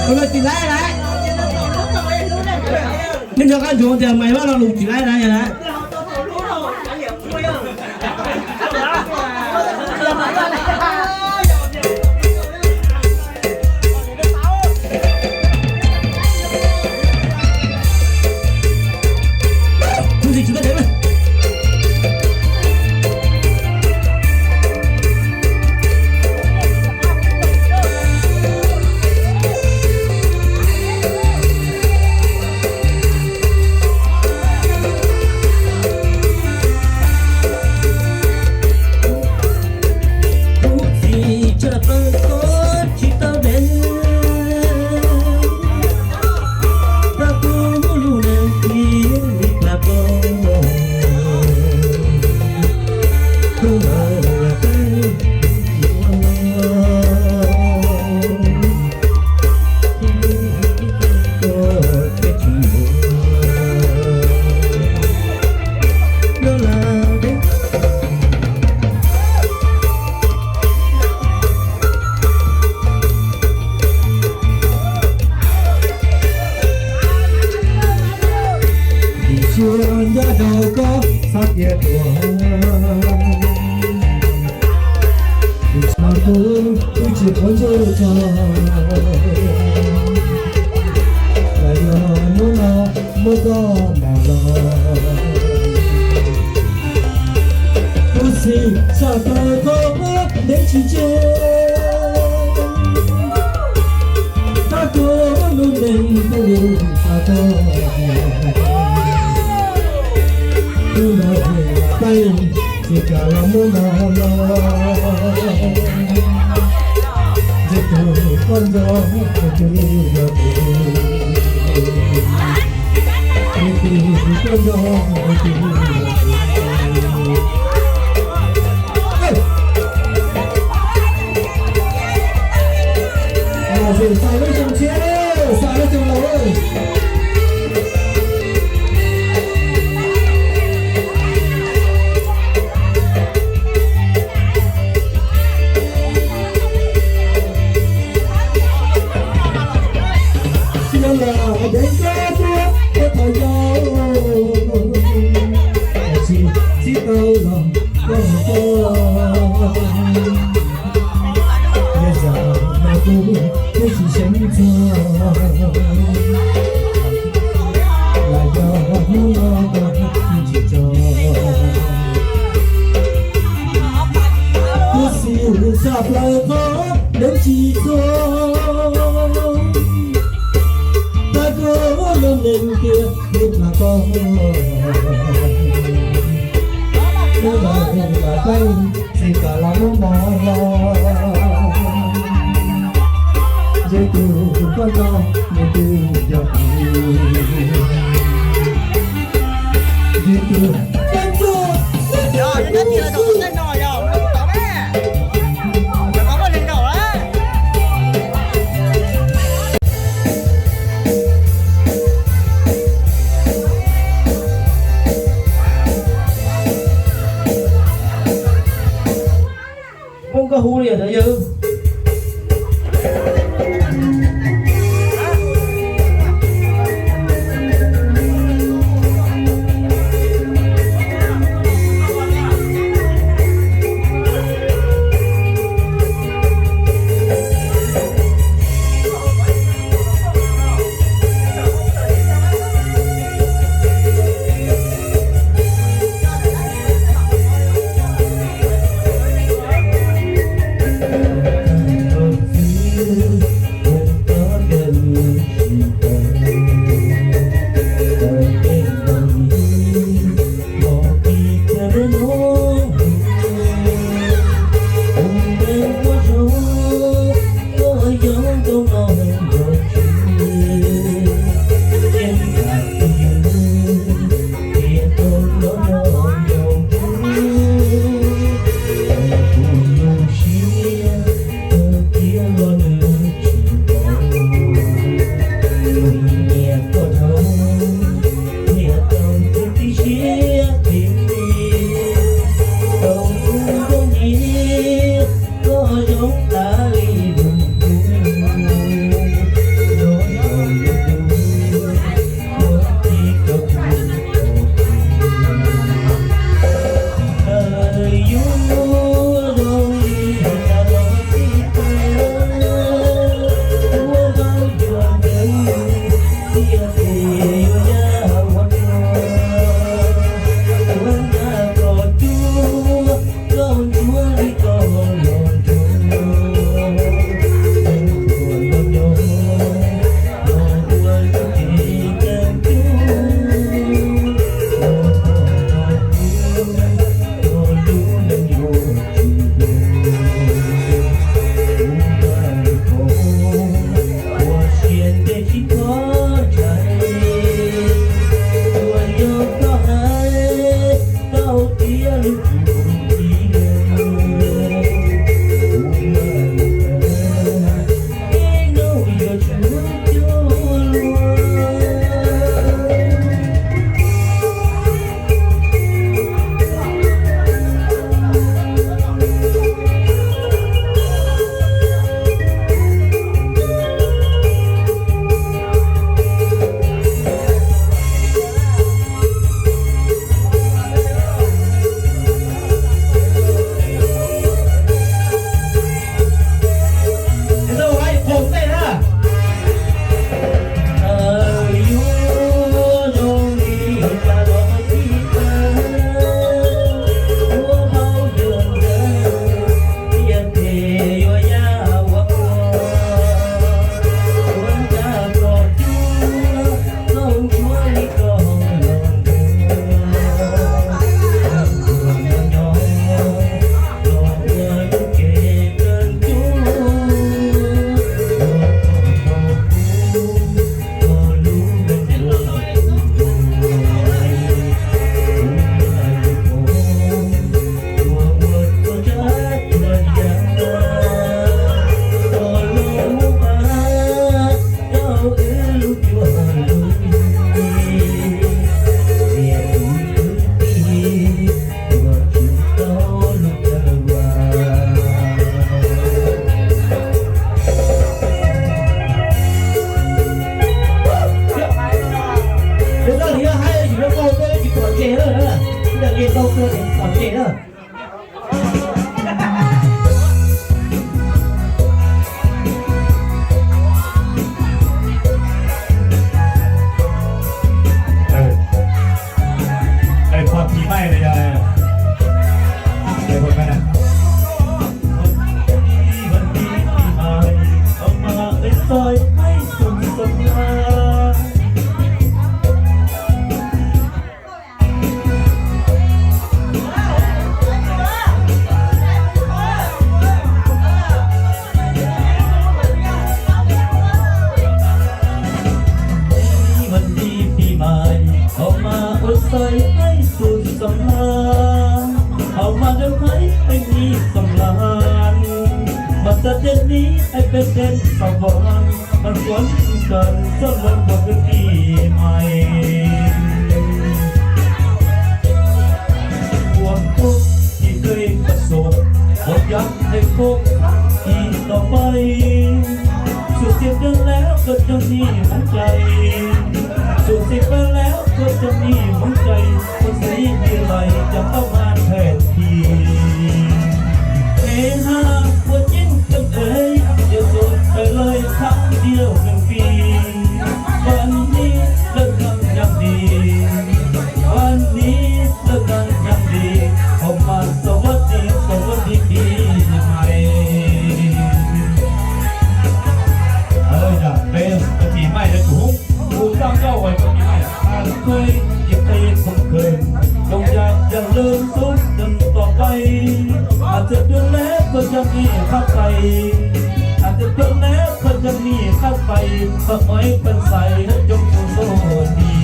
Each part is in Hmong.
Ua no tsis laib lawm. Nej nco qab ntsoov tias Maiv Vaj lo lus tsis laib lawm na. Nim sia ncaj rau koj xav tias tuag, nim no kuv twb tsis quav ntsej tso, lam yog hnub no muab koj mam los. Kuv xav tau koj ntev tsis ntsia, tab kuv lub neej kuj lub xav koj, kuv los hais lam peb tsis kam los muab koj los, ntshe tus koj nco, tus yog tus, ntshe tus koj nco, tus yog tus. Los ces xav lub xyoo tshiab, xav lub xyoo laus. Tsis yog los dev koj tuaj ua thov yau, tsis txib tau los koj mus koj. Yog zam no kuv twb tsis seev txog, lam yog hnub no koj tsis tso. Kuv xav plaws qhov dev tsis txog, tab kuv lub neej tiag li plam koj. Hnub no lam peb tsis kam los muab koj los, ntshe tus koj nco, ntshe tus yog tus, ntshe tus koj nco. Muab koj hu li ntawd yawg. Tết Nick Independence sau vang, thành phố Cần Thơ sau vang một cái kỳ mai. Cuốn thuốc thì cây bật sổ, một dáng hạnh phúc thì tỏ bay. Sự tiếp đến lẽ cơn chân đi mắng chay. Sự tiếp đến lẽ cơn chân đi mắng chay. Con sĩ đi lại chẳng có man hẹn thì. Ê ha, của chính quyền ấy, yêu cầu phải lời thẳng điều đừng vì.วันนี้เลิกงานยามดี วันนี้เลิกงานยามดี ออกมาสวัสดี สวัสดีปีใหม่ Ơ, yog peb ua pis maij rau tus hub, tus txaj nkauj uas ua pis maij, a, khuj, yim qe khum khwm, zoo yam yam lwm xub dawm tom qai, a, txawm dub leb koj cov nim qab pais, a, txawm dub leb koj cov nim qab pais, qhov muaj ib pab xais coob tus ntuj tis.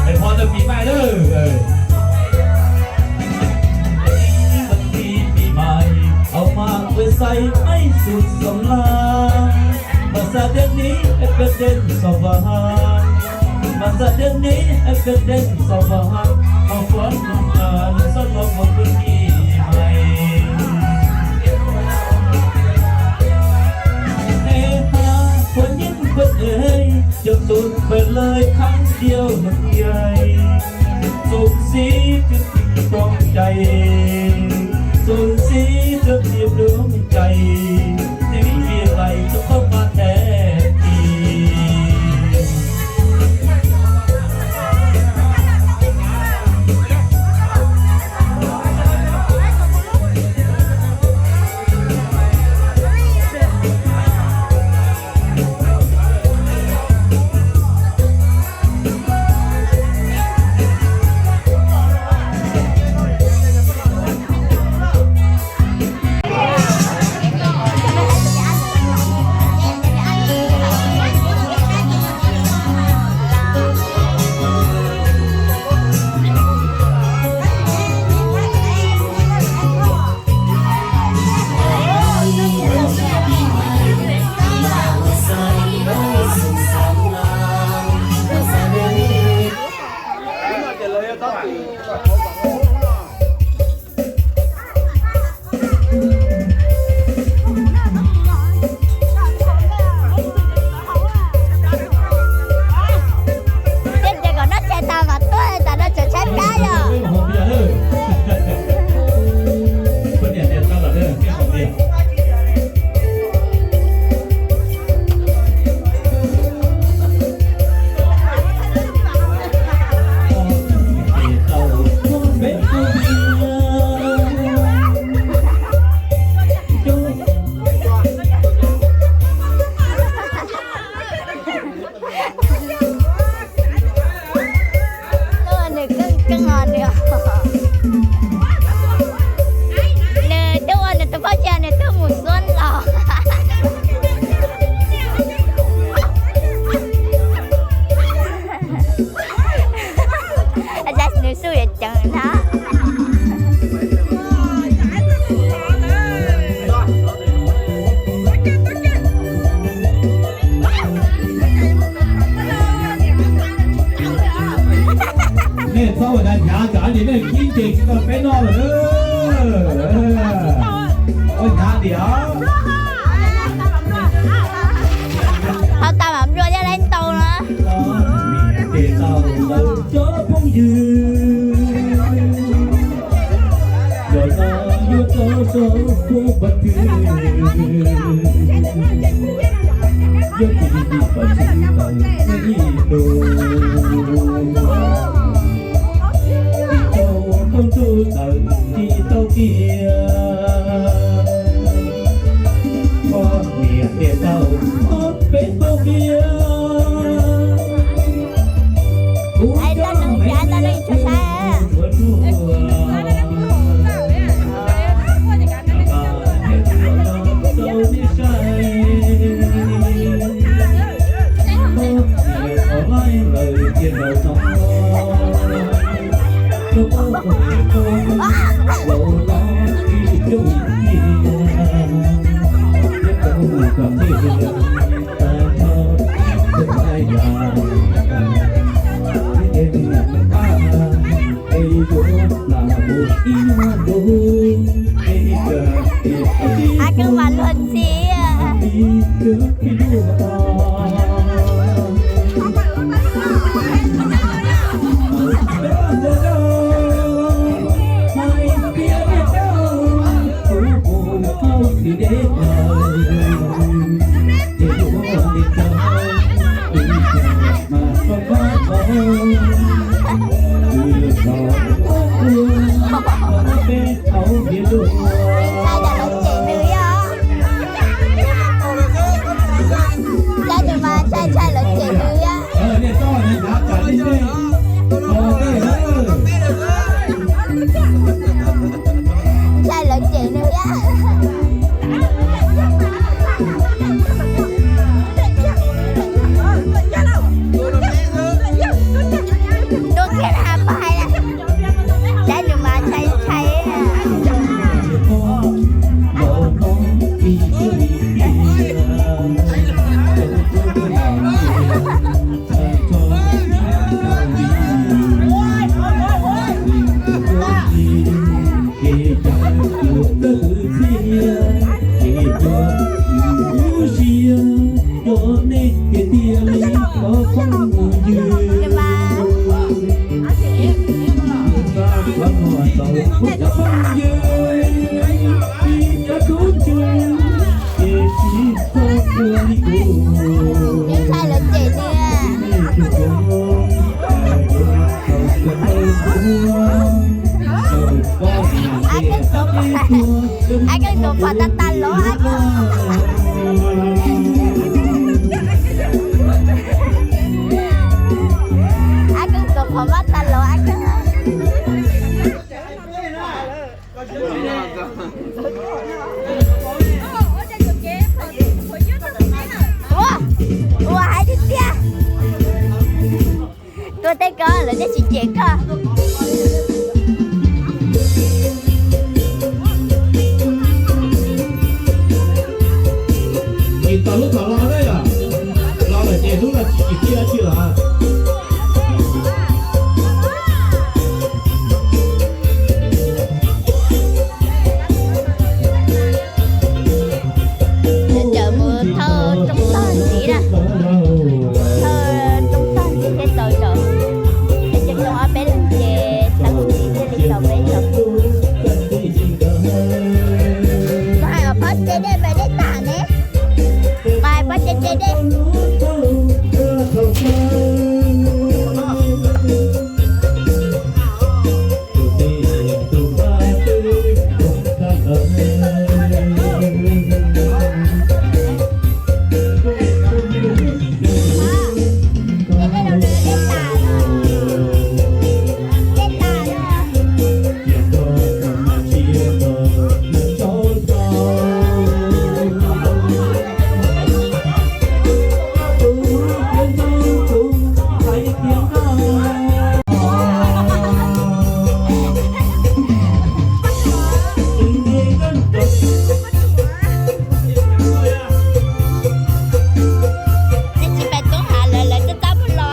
Thầy Phong được pis maij lawm. Pis maij, au ma quê xay maij sus xom la. Mas xa đêm ní em bên đêm sò vàng. Mas xa đêm ní em bên đêm sò vàng. Hào phóng nông trà, sót lo một cơn pis maij. Ê ha, ua nyeeb ua ej, cov tụt pais lawm khab diau nws yai. Txoos xib twb tsis toom cai, txoos xib twb tsis toom cai, tib vim lais txhob qhov mas thev ti. Tej ces kom noj tshais tas mas tuaj, tas noj tshais tshaib plab yom. Tuaj nws keej keej os nws. Nws tuaj ua nws tus phooj ywg nws tuaj mus xuab los. Nws xub yuav ceev na. Nej txhob ua hnyav hnyav, tsam ib ntsis nej khib ces tsis tau peb noj lawm. Ua hnyav diam. Ho tau mam nplua thiab lawm ntau na. Ces tau ntawm cov phooj ywg, yog no yuav tau so pub pas twg, yog tsis li pas twg tau ib tug. Tsis tau koob ntuj tawm tsis tau kiag, poj niam tias tau ob peb tug kiag. Kuv coj me ntxhais mus ua ruaj. Tau nej saib, poj niam qhov laij lawm. Ntshai lawv cem nws yom. Ntshai nws mas ntshai, ntshai lawv cem nws yom. Ntshai lawv cem nws yom. Dua kiag na, pog hais na. Saib nws mas ntshai ntshai. Ntshai lawv cem nws. Ab Keeb tus phom tag tag los, Ab Keeb. Ab Keeb tus phom mab tag los, Ab Keeb. Ua, ua hais tiag tiag. Tuaj tej ko lawv thiaj tsis cem koj. Tsis tau lub thaum los na yom, los lawm ces hnub no tsis tsim txiaj dab tsi lawm. Cov cawm mus thawj rooj tog ntxiv na, thawj rooj tog ntxiv thiaj txaus zaum. Cov cawm ob peb leeg ces tawm ntxiv thiaj li txaus peb zaum. Koj hais kom phob ce dej pem dej tas ne, pab phob ce ce dej. Tsis pais tub hav lawv, lawv twb tab mus los.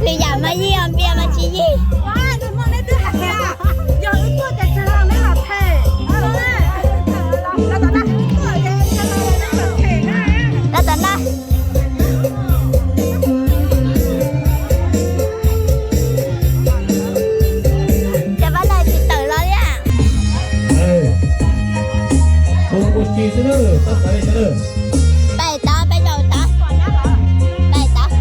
Nws yam mas yig, npias mas tsis yig. Tab tom na. Cov pab laug tsis tawm los li. Pais tod, peb zaum tod. Pais tod.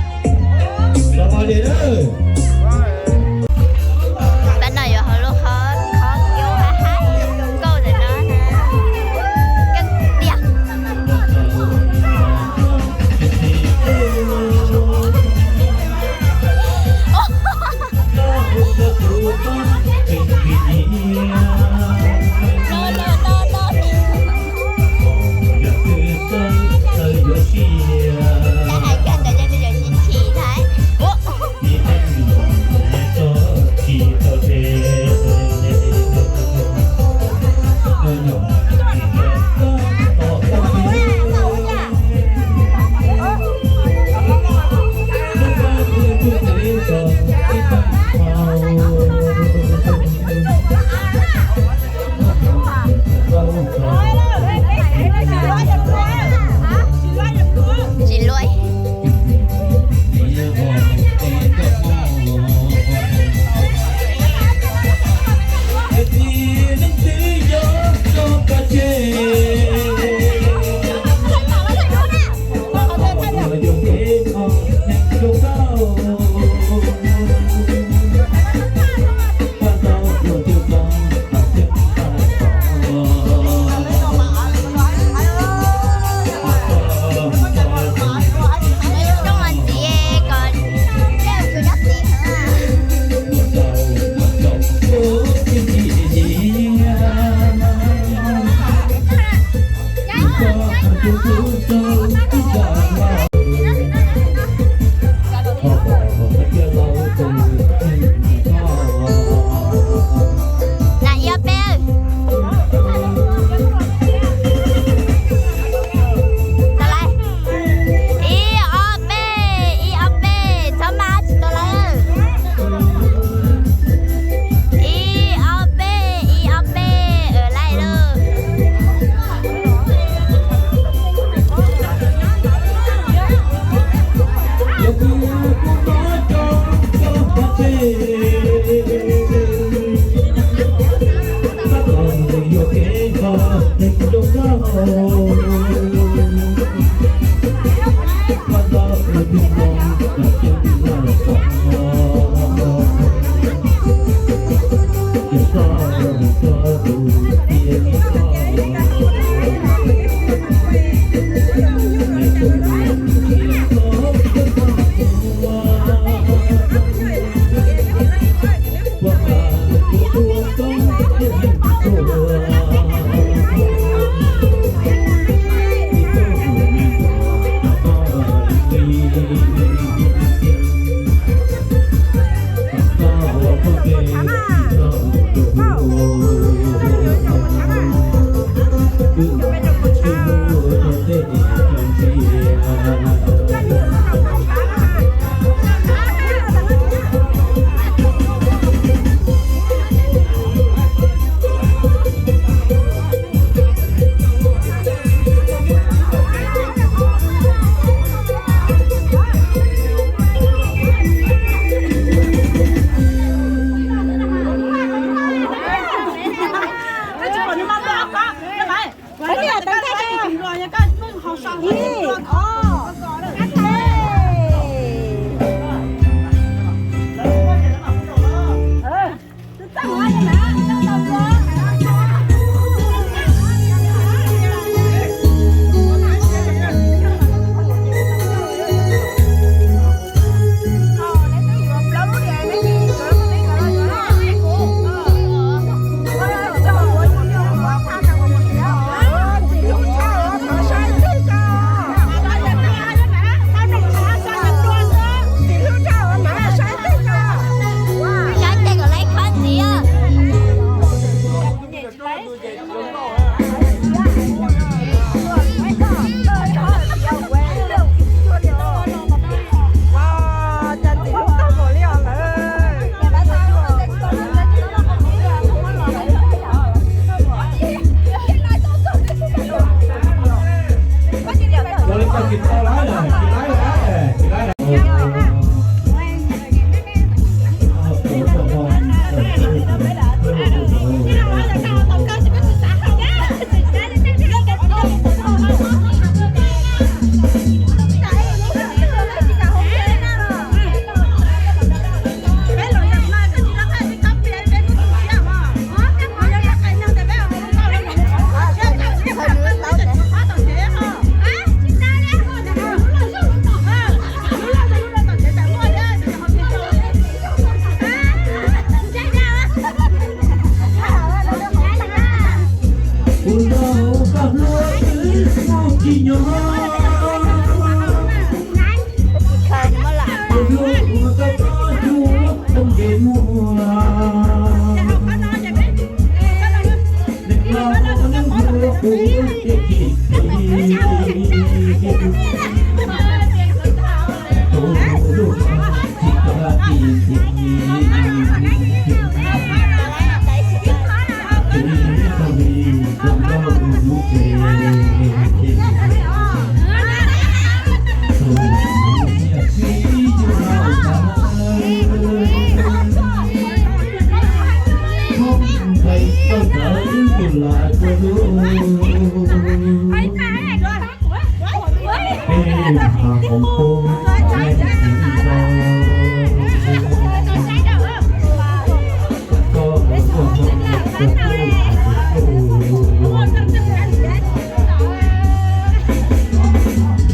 Txawm tias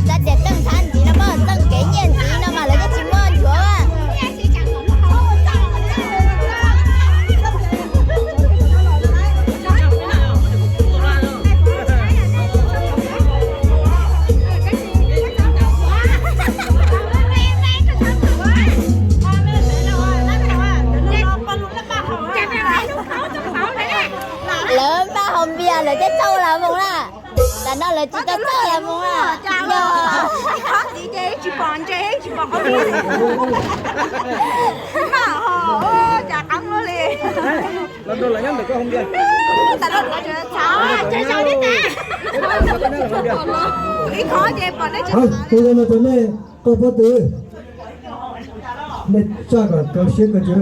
txeej txhab ntxiv no mas txeej kev nyiaj ntxiv no mas lawv yeej tsis muaj nchuav. Lawv npaj haus npias lawv thiaj txawj los mus na. Tam no lawv tsis tau txawj los mus na. Yog ib khob ntxiv ces tsis pom ntses tsis pom qhov muag. Mas ho cas qab luaj li. Ib khob ces pom nej tsis pom. Tus no rau nej koj pob tw, nej tsa kom rau siab koj tw.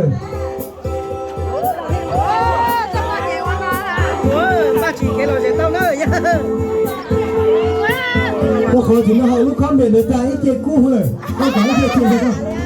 Npaj tsis kev lom zem tau na yog. Ua tsis no haus lub khob npem ntawd tas ib ce kub lawm, koj kom ib ce kub.